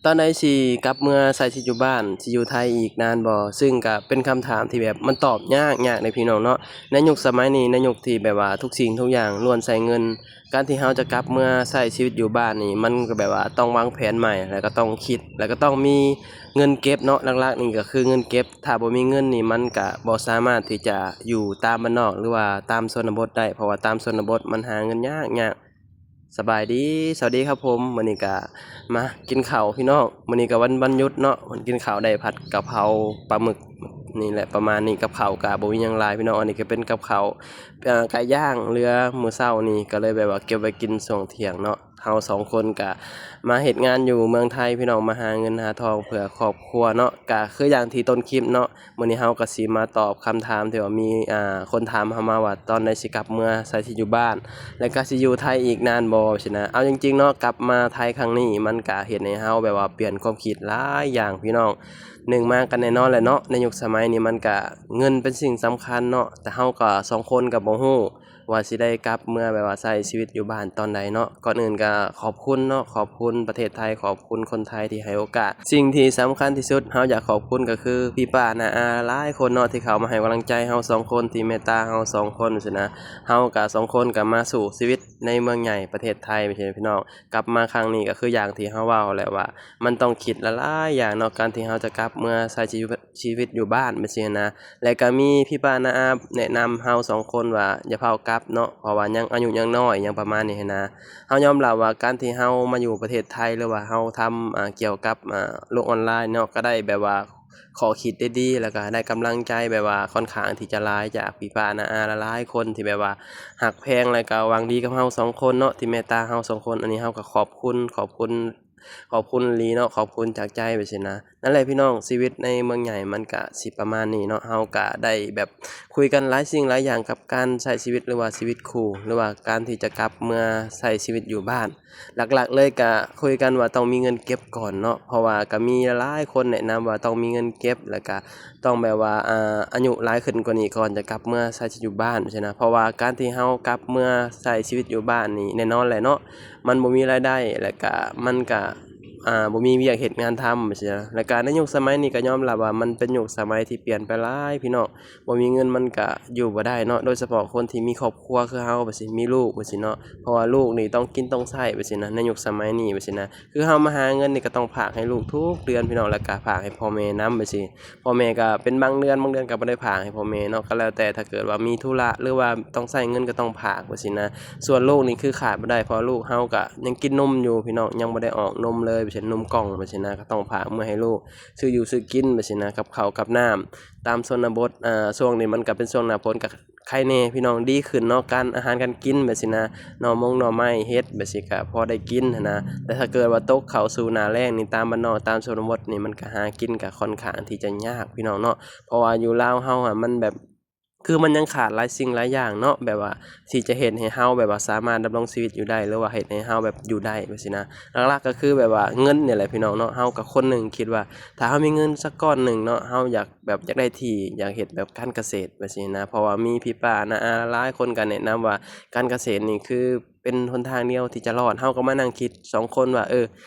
ຕອນໃດຊິກັບເມືອໃຊ້ຊີວິດຢູ່ບ້ານ, ຊິຢູ່ໄທອີກນານບໍ່? ຊຶ່ງກະເປັນຄຳຖາມທີ່ແບບມັນຕອບຍາກ, ຍາກເດ້ພີ່ນ້ອງເນາະ. ໃນຍຸກສະໄໝນີ້, ໃນຍຸກທີ່ແບບວ່າທຸກສິ່ງທຸກຢ່າງລ້ວນໃຊ້ເງິນ, ການທີ່ເຮົາຈະກັບເມືອໃຊ້ຊີວິດຢູ່ບ້ານນີ້ ມັນກໍແບບວ່າຕ້ອງວາງແຜນໃໝ່, ແລ້ວກໍຕ້ອງຄິດ, ແລ້ວກໍຕ້ອງມີເງິນເກັບເນາະ. ຫຼັກໆນີ້ກໍຄືເງິນເກັບ, ຖ້າບໍ່ມີເງິນນີ້ມັນກະບໍ່ສາມາດທີ່ຈະຢູ່ຕາມບ້ານນອກ ຫຼືວ່າຕາມຊົນນະບົດໄດ້, ເພາະວ່າຕາມຊົນນະບົດມັນຫາເງິນຍາກ, ຍາກ. ສະບາຍດີ, ສະຫວັດດີຄັບຜົມ. ມື້ນີ້ກະມາກິນເຂົ້າພີ່ນ້ອງ, ມື້ນີ້ກະວັນ, ວັນຢຸດເນາະ, ກິນເຂົ້າໄດ້ຜັດກະເພົາປາໝຶກນີ້ແຫຼະ ປະມານນີ້. ກັບເຂົ້າກະບໍ່ມີຫຍັງຫຼາຍພີ່ນ້ອງ, ອັນນີ້ກະເປັນກັບເຂົ້າ ເອີ ໄກ່ຍ່າງເຫຼືອມື້ເຊົ້ານີ້, ກະເລີຍແບບວ່າເກັບໄວ້ກິນຊ່ວງທ່ຽງເນາະ. ເຮົາສອງຄົນກະມາເຮັດງານຢູ່ເມືອງໄທພີ່ນ້ອງ, ມາຫາເງິນຫາທອງເພື່ອຄອບຄົວເນາະ. ກະຄືຢ່າງທີ່ຕົ້ນຄລິບເນາະ, ມື້ນີ້ເຮົາກໍຊິມາຕອບຄຳຖາມທີ່ວ່າມີ ອ່າ ຄົນຖາມເຮົາມາວ່າ ຕອນໃດຊິກັບເມືອໃຊ້ຊີວິດຢູ່ບ້ານ ແລະກໍຊິຢູ່ໄທອີກນານບໍ່ ຊີ້ນະ. ເອົາຈິງໆເນາະ, ກັບມາໄທຄັ້ງນີ້ ມັນກະເຮັດໃຫ້ເຮົາແບບວ່າປ່ຽນຄວາມຄິດຫຼາຍຢ່າງພີ່ນ້ອງ. ໜຶ່ງມາກໍແນ່ນອນແຫຼະເນາະ, ໃນຍຸກສະໄໝນີ້ມັນກະ ເງິນເປັນສິ່ງສຳຄັນເນາະ, ແຕ່ເຮົາກໍສອງຄົນກໍບໍ່ຮູ້ ວ່າຊິໄດ້ກັບເມືອແບບວ່າໃຊ້ຊີວິດຢູ່ບ້ານຕອນໃດເນາະ. ກ່ອນອື່ນກໍຂອບຄຸນເນາະ, ຂອບຄຸນປະເທດໄທ, ຂອບຄຸນຄົນໄທທີ່ໃຫ້ໂອກາດ. ສິ່ງທີ່ສຳຄັນທີ່ສຸດເຮົາຢາກຂອບຄຸນກໍຄືພີ່ປ້ານ້າອາຫຼາຍຄົນເນາະ ທີ່ເຂົ້າມາໃຫ້ກຳລັງໃຈເຮົາສອງຄົນ, ທີ່ເມດຕາເຮົາສອງຄົນຊີ້ນະ. ເຮົາກໍສອງຄົນກໍມາສູ້ຊີວິດໃນເມືອງໃຫຍ່ປະເທດໄທ ພີ່ນ້ອງ. ກັບມາຄັ້ງນີ້ກໍຄືຢ່າງທີ່ເຮົາເວົ້າແຫຼະວ່າ ມັນຕ້ອງຄິດຫຼາຍໆຢ່າງເນາະ, ການທີ່ເຮົາຈະກັບເມືອໃຊ້ຊີວິດ ຊີວິດຢູ່ບ້ານແບບຊີ້ນະ. ແລະກໍມີພີ່ປ້ານ້າອາແນະນຳເຮົາສອງຄົນວ່າຢ່າຟ້າວກັບເນາະ, ເພາະວ່າຍັງອາຍຸຍັງນ້ອຍ ຫຍັງປະມານນີ້ຫັ້ນນະ. ເຮົາຍອມຮັບວ່າການທີ່ເຮົາມາຢູ່ປະເທດໄທ ຫຼືວ່າເຮົາທຳ ອ່າ ກ່ຽວກັບ ອ່າ ໂລກອອນລາຍເນາະ, ກໍໄດ້ແບບວ່າຂໍ້ຄິດດີໆ ແລ້ວກໍໄດ້ກຳລັງໃຈແບບວ່າຂ້ອນຂ້າງທີ່ຈະຫຼາຍ ຈາກພີ່ປ້ານ້າອາຫຼາຍໆຄົນທີ່ແບບວ່າຮັກແພງ ແລ້ວກໍຫວັງດີກັບເຮົາສອງຄົນເນາະ, ທີ່ເມດຕາເຮົາສອງຄົນ. ອັນນີ້ເຮົາກໍຂອບຄຸນ, ຂອບຄຸນ ຂອບຄຸນອີ່ຫຼີເນາະ, ຂອບຄຸນຈາກໃຈແບບຊີ້ນະ. ນັ້ນແຫຼະພີ່ນ້ອງ, ຊີວິດໃນເມືອງໃຫຍ່ມັນກະຊິປະມານນີ້ເນາະ. ເຮົາກະໄດ້ແບບຄຸຍກັນຫຼາຍສິ່ງຫຼາຍຢ່າງກັບການໃຊ້ຊີວິດ ຫຼືວ່າຊີວິດຄູ່ ຫຼືວ່າການທີ່ຈະກັບເມືອໃຊ້ຊີວິດຢູ່ບ້ານ. ຫຼັກໆເລີຍກະຄຸຍກັນວ່າຕ້ອງມີເງິນເກັບກ່ອນເນາະ, ເພາະວ່າກະມີຫຼາຍໆຄົນແນະນຳວ່າຕ້ອງມີເງິນເກັບ ແລ້ວກະ ຕ້ອງແບບວ່າ ອ່າ ອາຍຸຫຼາຍຂຶ້ນກວ່ານີ້ກ່ອນຈະກັບເມືອໃຊ້ຊີວິດຢູ່ບ້ານຊີ້ນະ. ເພາະວ່າການທີ່ເຮົາກັບເມືອໃຊ້ຊີວິດຢູ່ບ້ານນີ້ ແນ່ນອນແຫຼະເນາະ, ມັນບໍ່ມີລາຍໄດ້ ແລ້ວກະມັນກະ ອ່າ ບໍ່ມີວຽກເຮັດງານທຳຊີ້ນະ. ແລ້ວກະໃນຍຸກສະໄໝນີ້ກໍຍອມຮັບວ່າມັນເປັນຍຸກສະໄໝທີ່ປ່ຽນໄປຫຼາຍພີ່ນ້ອງ, ບໍ່ມີເງິນມັນກະຢູ່ບໍ່ໄດ້ເນາະ, ໂດຍສະເພາະຄົນທີ່ມີຄອບຄົວຄືເຮົາແບບຊີ້ ມີລູກແບບຊີ້ເນາະ, ເພາະວ່າລູກນີ້ຕ້ອງກິນຕ້ອງໃຊ້ແບບຊີ້ນະ ໃນຍຸກສະໄໝນີ້ແບບຊີ້ນະ. ຄືເຮົາມາຫາເງິນນີ້ກໍຕ້ອງຝາກໃຫ້ລູກທຸກເດືອນພີ່ນ້ອງ, ແລ້ວກໍຝາກໃຫ້ພໍ່ແມ່ນຳແບບຊີ້. ພໍ່ແມ່ກໍເປັນບາງເດືອນ, ບາງເດືອນກໍບໍ່ໄດ້ຝາກໃຫ້ພໍ່ແມ່ເນາະ, ກໍແລ້ວແຕ່, ຖ້າເກີດວ່າມີທຸລະ ຫຼືວ່າຕ້ອງໃຊ້ເງິນກໍຕ້ອງຝາກແບບຊີ້ນະ. ສ່ວນລູກນີ້ຄືຂາດບໍ່ໄດ້, ເພາະລູກເຮົາກໍຍັງກິນນົມຢູ່ພີ່ນ້ອງ, ຍັງບໍ່ໄດ້ອອກນົມເລີຍ, ເປັນນົມກ່ອງແບບຊີ້ນະ, ກໍຕ້ອງຝາກເມືອໃຫ້ລູກ ຊື້ຢູ່ຊື້ກິນແບບຊີ້ນະ, ກັບເຂົ້າກັບນ້ຳ. ຕາມຊົນນະບົດ ອ່າ ຊ່ວງນີ້ມັນກໍເປັນຊ່ວງໜ້າຝົນ, ກໍ ໄຄແດ່ພີ່ນ້ອງ, ດີຂຶ້ນເນາະ, ການອາຫານການກິນແບບຊີ້ນະ, ໜໍ່ມົງໜໍ່ໄມ້ເຫັດແບບຊີ້ກໍພໍໄດ້ກິນຫັ້ນນະ. ແຕ່ຖ້າເກີດວ່າຕົກເຂົ້າສູ່ໜ້າແລ້ງນີ້, ຕາມບ້ານນອກຕາມຊົນນະບົດນີ້ ມັນກໍຫາກິນກໍຄ່ອນຂ້າງທີ່ຈະຍາກພີ່ນ້ອງເນາະ, ເພາະວ່າຢູ່ລາວເຮົາຫັ້ນມັນແບບ ຄືມັນຍັງຂາດຫຼາຍສິ່ງຫຼາຍຢ່າງເນາະ, ແບບວ່າທີ່ຈະເຮັດໃຫ້ເຮົາແບບວ່າສາມາດດຳລົງຊີວິດຢູ່ໄດ້ ຫຼືວ່າເຮັດໃຫ້ເຮົາແບບຢູ່ໄດ້ແບບຊີ້ນະ. ຫຼັກໆກໍຄືແບບວ່າເງິນນີ້ແຫຼະພີ່ນ້ອງເນາະ. ເຮົາກໍຄົນໜຶ່ງຄິດວ່າ ຖ້າເຮົາມີເງິນສັກກ້ອນໜຶ່ງເນາະ, ເຮົາຢາກ ແບບຢາກໄດ້ທີ່ ຢາກເຮັດແບບການກະເສດແບບຊີ້ນະ, ເພາະວ່າມີພີ່ປ້ານ້າອາຫຼາຍຄົນກໍແນະນຳວ່າການກະເສດນີ້ຄືເປັນຫົນທາງດຽວທີ່ຈະລອດ. ເຮົາກໍມານັ່ງຄິດສອງຄົນວ່າ ເອີ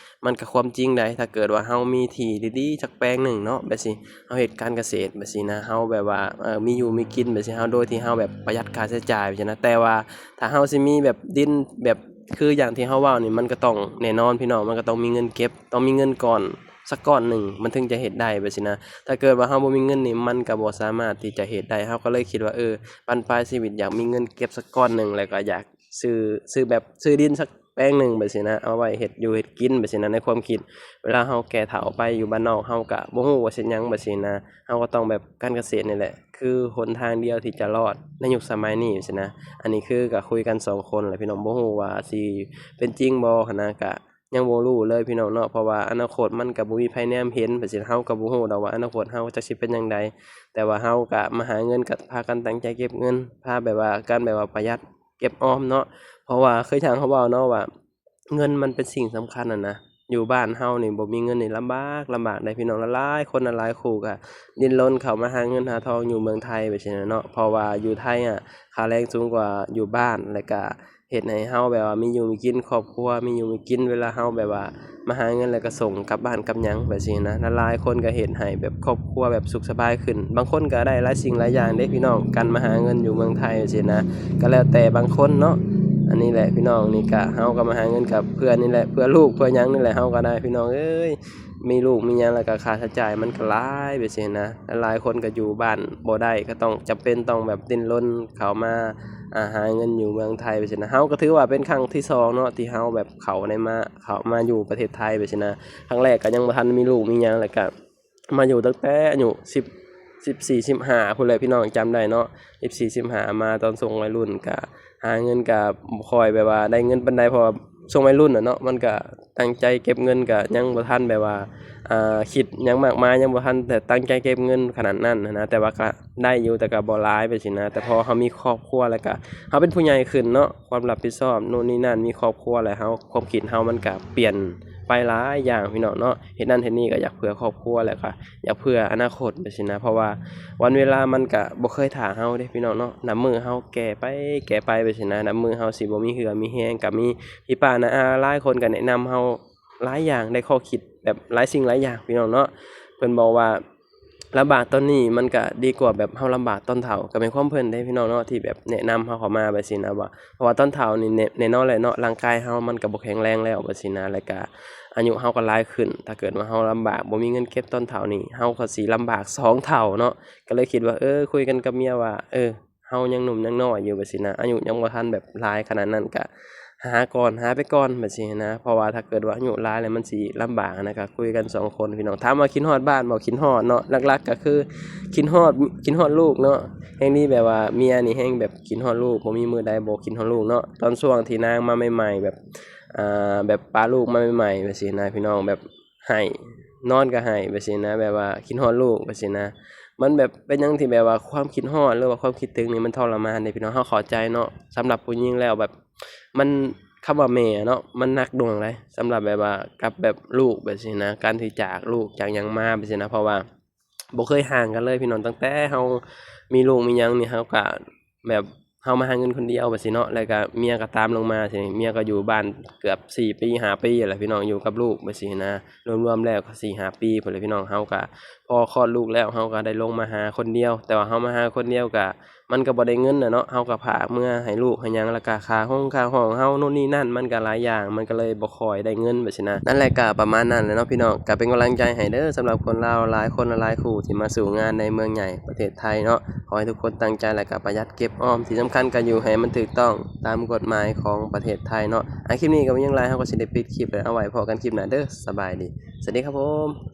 ມັນກໍຄວາມຈິງໃດ໋, ຖ້າເກີດວ່າເຮົາມີທີ່ດີໆຈັກແປງໜຶ່ງເນາະ ແບບຊີ້ ເຮົາເຮັດການກະເສດແບບຊີ້ນະ, ເຮົາແບບວ່າ ເອີ ມີຢູ່ມີກິນແບບຊີ້ ເຮົາ ໂດຍທີ່ເຮົາແບບປະຢັດຄ່າໃຊ້ຈ່າຍແບບຊີ້ນະ. ແຕ່ວ່າຖ້າເຮົາຊິມີແບບດິນ ແບບຄືຢ່າງທີ່ເຮົາເວົ້ານີ້ ມັນກໍຕ້ອງແນ່ນອນພີ່ນ້ອງ, ມັນກໍຕ້ອງມີເງິນເກັບ ຕ້ອງມີເງິນກ່ອນ ສັກກ້ອນໜຶ່ງ ມັນເຖິງຈະເຮັດໄດ້ແບບຊີ້ນະ. ຖ້າເກີດວ່າເຮົາບໍ່ມີເງິນນີ້ ມັນກໍບໍ່ສາມາດທີ່ຈະເຮັດໄດ້. ເຮົາກໍເລີຍຄິດວ່າ ເອີ ບັ້ນປາຍຊີວິດຢາກມີເງິນເກັບສັກກ້ອນໜຶ່ງ ແລ້ວກໍຢາກຊື້ ຊື້ແບບ ຊື້ດິນສັກແປງໜຶ່ງແບບຊີ້ນະ ເອົາໄວ້ເຮັດຢູ່ເຮັດກິນແບບຊີ້ນະ. ໃນຄວາມຄິດ ເວລາເຮົາແກ່ເຖົ້າໄປຢູ່ບ້ານນອກ ເຮົາກໍບໍ່ຮູ້ວ່າຊິຫຍັງແບບຊີ້ນະ, ເຮົາກໍຕ້ອງແບບການກະເສດນີ້ແຫຼະ ຄືຫົນທາງດຽວທີ່ຈະລອດໃນຍຸກສະໄໝນີ້ແບບຊີ້ນະ. ອັນນີ້ຄືກໍຄຸຍກັນສອງຄົນແຫຼະພີ່ນ້ອງ, ບໍ່ຮູ້ວ່າຊິເປັນຈິງບໍ່ຫັ້ນນະ, ກະ ຍັງບໍ່ຮູ້ເລີຍພີ່ນ້ອງເນາະ, ເພາະວ່າອະນາຄົດມັນກໍບໍ່ມີໃຜແນມເຫັນ ເພາະສະນັ້ນເຮົາກໍບໍ່ຮູ້ດອກວ່າອະນາຄົດເຮົາຈັກຊິເປັນຈັ່ງໃດ. ແຕ່ວ່າເຮົາກໍມາຫາເງິນ ກໍພາກັນຕັ້ງໃຈເກັບເງິນ, ພາແບບວ່າ ການແບບວ່າປະຢັດເກັບອອມເນາະ, ເພາະວ່າຄືຢ່າງເຮົາເວົ້າເນາະວ່າ ເງິນມັນເປັນສິ່ງສຳຄັນຫັ້ນນະ. ຢູ່ບ້ານເຮົານີ້ບໍ່ມີເງິນນີ້ລຳບາກ ລຳບາກເດ້ພີ່ນ້ອງ. ຫຼາຍໆຄົນ ຫຼາຍໆຄູ່ກໍດີ້ນລົນເຂົ້າມາຫາເງິນຫາທອງຢູ່ເມືອງໄທແບບຊີ້ນະເນາະ, ເພາະວ່າຢູ່ໄທອະ ຄ່າແຮງສູງກວ່າຢູ່ບ້ານ ແລ້ວກະ ເຮັດໃຫ້ເຮົາແບບວ່າມີຢູ່ມີກິນ ຄອບຄົວມີຢູ່ມີກິນ ເວລາເຮົາແບບວ່າມາຫາເງິນແລ້ວກໍສົ່ງກັບບ້ານກັບຫຍັງແບບຊີ້ນະ. ຫຼາຍໆຄົນກໍເຮັດໃຫ້ແບບຄອບຄົວແບບສຸກສະບາຍຂຶ້ນ ບາງຄົນກໍໄດ້ຫຼາຍສິ່ງຫຼາຍຢ່າງເດ້ພີ່ນ້ອງ ການມາຫາເງິນຢູ່ເມືອງໄທຊີ້ນະ ກໍແລ້ວແຕ່ບາງຄົນເນາະ. ອັນນີ້ແຫຼະພີ່ນ້ອງ ນີ້ກະເຮົາກໍມາຫາເງິນກັບເພື່ອນີ້ແຫຼະ ເພື່ອລູກເພື່ອຫຍັງນີ້ແຫຼະ ເຮົາກໍໄດ້ພີ່ນ້ອງເອີຍ. ມີລູກມີຫຍັງແລ້ວກໍຄ່າໃຊ້ຈ່າຍມັນກໍຫຼາຍແບບຊີ້ນະ. ຫຼາຍໆຄົນກໍຢູ່ບ້ານບໍ່ໄດ້ ກໍຕ້ອງ ຈຳເປັນຕ້ອງແບບດີ້ນລົນເຂົ້າມາ ອ່າ ຫາເງິນຢູ່ເມືອງໄທແບບຊີ້ນະ. ເຮົາກໍຖືວ່າເປັນຄັ້ງທີສອງເນາະ ທີ່ເຮົາແບບເຂົ້າໄດ້ມາ ເຂົ້າມາຢູ່ປະເທດໄທແບບຊີ້ນະ. ຄັ້ງແລກກໍຍັງບໍ່ທັນມີລູກມີຫຍັງ ແລ້ວກໍມາຢູ່ຕັ້ງແຕ່ອາຍຸສິບ ສິບສີ່ ສິບຫ້າພຸ້ນແຫຼະພີ່ນ້ອງ ຈຳໄດ້ເນາະ ສິບສີ່ ສິບຫ້າ ມາຕອນຊ່ວງໄວລຸ້ນ ກໍຫາເງິນກໍບໍ່ຄ່ອຍແບບວ່າໄດ້ເງິນປານໃດ ເພາະວ່າຊ່ວງໄວລຸ້ນນະເນາະ ມັນກໍຕັ້ງໃຈເກັບເງິນ ກໍຍັງບໍ່ທັນແບບວ່າ ອ່າ ຄິດຫຍັງມາກມາຍ ຍັງບໍ່ທັນແຕ່ຕັ້ງໃຈເກັບເງິນຂະໜາດນັ້ນນະ. ແຕ່ວ່າກໍໄດ້ຢູ່ ແຕ່ກໍບໍ່ຫຼາຍແບບຊີ້ນະ. ແຕ່ພໍເຮົາມີຄອບຄົວແລ້ວກໍ ເຮົາເປັນຜູ້ໃຫຍ່ຂຶ້ນເນາະ ຄວາມຮັບຜິດຊອບໂນ່ນນີ້ນັ້ນ ມີຄອບຄົວແລ້ວ ເຮົາ ຄວາມຄິດເຮົາມັນກໍປ່ຽນໄປຫຼາຍຢ່າງພີ່ນ້ອງເນາະ. ເຮັດນັ້ນເຮັດນີ້ກໍຢາກເພື່ອຄອບຄົວ ແລ້ວກໍຢາກເພື່ອອະນາຄົດແບບຊີ້ນະ. ເພາະວ່າວັນເວລາມັນກໍບໍ່ເຄີຍຖ້າເຮົາເດ້ພີ່ນ້ອງເນາະ. ນັບມື້ເຮົາແກ່ໄປ ແກ່ໄປແບບຊີ້ນະ ນັບມື້ເຮົາຊິບໍ່ມີເຫື່ອມີແຮງ. ກໍມີພີ່ປ້ານ້າອາຫຼາຍຄົນກໍແນະນຳເຮົາຫຼາຍຢ່າງ ໄດ້ຂໍ້ຄິດແບບຫຼາຍສິ່ງຫຼາຍຢ່າງພີ່ນ້ອງເນາະ. ເພິ່ນບອກວ່າ ລຳບາກຕອນນີ້ມັນກະດີກວ່າແບບເຮົາລຳບາກຕອນເຖົ້າ ກະແມ່ນຄວາມເພິ່ນເດ້ພີ່ນ້ອງເນາະ ທີ່ແບບແນະນຳເຮົາເຂົ້າມາແບບຊີ້ນະ ວ່າ ເພາະວ່າຕອນເຖົ້ານີ້ແນ່ ແນ່ນອນແຫຼະເນາະ ຮ່າງກາຍເຮົາມັນກະບໍ່ແຂງແຮງແລ້ວແບບຊີ້ນະ ແລ້ວກະອາຍຸເຮົາກະຫຼາຍຂຶ້ນ ຖ້າເກີດວ່າເຮົາລຳບາກບໍ່ມີເງິນເກັບຕອນເຖົ້ານີ້ ເຮົາກໍຊິລຳບາກສອງເທົ່າເນາະ ກໍເລີຍຄິດວ່າ ເອີ ຄຸຍກັນກັບເມຍວ່າ ເອີ ເຮົາຍັງໜຸ່ມຍັງນ້ອຍຢູ່ແບບຊີ້ນະ ອາຍຸຍັງບໍ່ທັນແບບຫຼາຍຂະໜາດນັ້ນ ກະຫາກ່ອນ ຫາໄປກ່ອນແບບຊີ້ນະ ເພາະວ່າຖ້າເກີດວ່າອາຍຸຫຼາຍແລ້ວມັນຊິລຳບາກນະ ກະຄຸຍກັນສອງຄົນພີ່ນ້ອງ. ຖາມວ່າຄິດຮອດບ້ານບໍ່? ຄິດຮອດເນາະ ຫຼັກໆກະຄືຄິດຮອດ ຄິດຮອດລູກເນາະ ແຮ່ງດີແບບວ່າເມຍນີ້ແຮ່ງແບບຄິດຮອດລູກ ບໍ່ມີມື້ໃດບໍ່ຄິດຮອດລູກເນາະ. ຕອນຊ່ວງທີ່ນາງມາໃໝ່ໆ ແບບ ອ່າ ແບບປ້າລູກມາໃໝ່ໆແບບຊີ້ນະພີ່ນ້ອງ ແບບ ໄຫ້ ນອນກໍໄຫ້ແບບຊີ້ນະ ແບບວ່າຄິດຮອດລູກແບບຊີ້ນະ. ມັນແບບເປັນຫຍັງທີ່ແບບວ່າຄວາມຄິດຮອດ ຫຼືວ່າຄວາມຄິດເຖິງນີ້ມັນທໍລະມານເດ້ພີ່ນ້ອງ. ເຮົາເຂົ້າໃຈເນາະ ສຳລັບຜູ້ຍິງແລ້ວແບບ ມັນ ຄຳວ່າແມ່ເນາະ ມັນໜັກໜ່ວງຫຼາຍ ສຳລັບແບບວ່າກັບແບບລູກແບບຊີ້ນະ ການທີ່ຈາກລູກຈາກຫຍັງມາແບບຊີ້ນະ ເພາະວ່າ ບໍ່ເຄີຍຫ່າງກັນເລີຍພີ່ນ້ອງ ຕັ້ງແຕ່ເຮົາມີລູກມີຫຍັງນີ້ ເຮົາກະແບບ ເຮົາມາຫາເງິນຄົນດຽວແບບຊີ້ເນາະ ແລ້ວກະເມຍກະຕາມລົງມາ ເມຍກະຢູ່ບ້ານເກືອບສີ່ປີຫ້າປີແຫຼະພີ່ນ້ອງ ຢູ່ກັບລູກແບບຊີ້ນະ ລວມໆແລ້ວກະສີ່ຫ້າປີພຸ້ນແຫຼະພີ່ນ້ອງ. ເຮົາກະພໍຄອດລູກແລ້ວ ເຮົາກະໄດ້ລົງມາຫາຄົນດຽວ ແຕ່ວ່າເຮົາມາຫາຄົນດຽວກະ ມັນກະບໍ່ໄດ້ເງິນນະເນາະ ເຮົາກະຝາກເມືອໃຫ້ລູກໃຫ້ຫຍັງ ແລ້ວກະຄ່າໂຮງຄ່າຫ້ອງເຮົາໂນ່ນນີ້ນັ້ນ ມັນກະຫຼາຍຢ່າງ ມັນກະເລີຍບໍ່ ຄ່ອຍໄດ້ເງິນແບບຊີ້ນະ. ນັ້ນແຫຼະ ກະປະມານນັ້ນແຫຼະເນາະພີ່ນ້ອງ ກະເປັນກຳລັງໃຈໃຫ້ເດີ ສຳລັບຄົນລາວຫຼາຍຄົນຫຼາຍຄູ່ທີ່ມາສູ້ງານໃນເມືອງໃຫຍ່ປະເທດໄທເນາະ. ຂໍໃຫ້ທຸກຄົນຕັ້ງໃຈ ແລ້ວກະປະຢັດເກັບອອມ ທີ່ສຳຄັນກະຢູ່ໃຫ້ມັນຖືກຕ້ອງຕາມກົດໝາຍຂອງປະເທດໄທເນາະ. ອ່າ ຄລິບນີ້ກະບໍ່ມີຫຍັງຫຼາຍ ເຮົາກະຊິໄດ້ປິດຄລິບແລ້ວ ເອົາໄວ້ພໍ້ກັນຄລິບໜ້າເດີ ສະບາຍດີ ສະຫວັດດີຄັບຜົມ.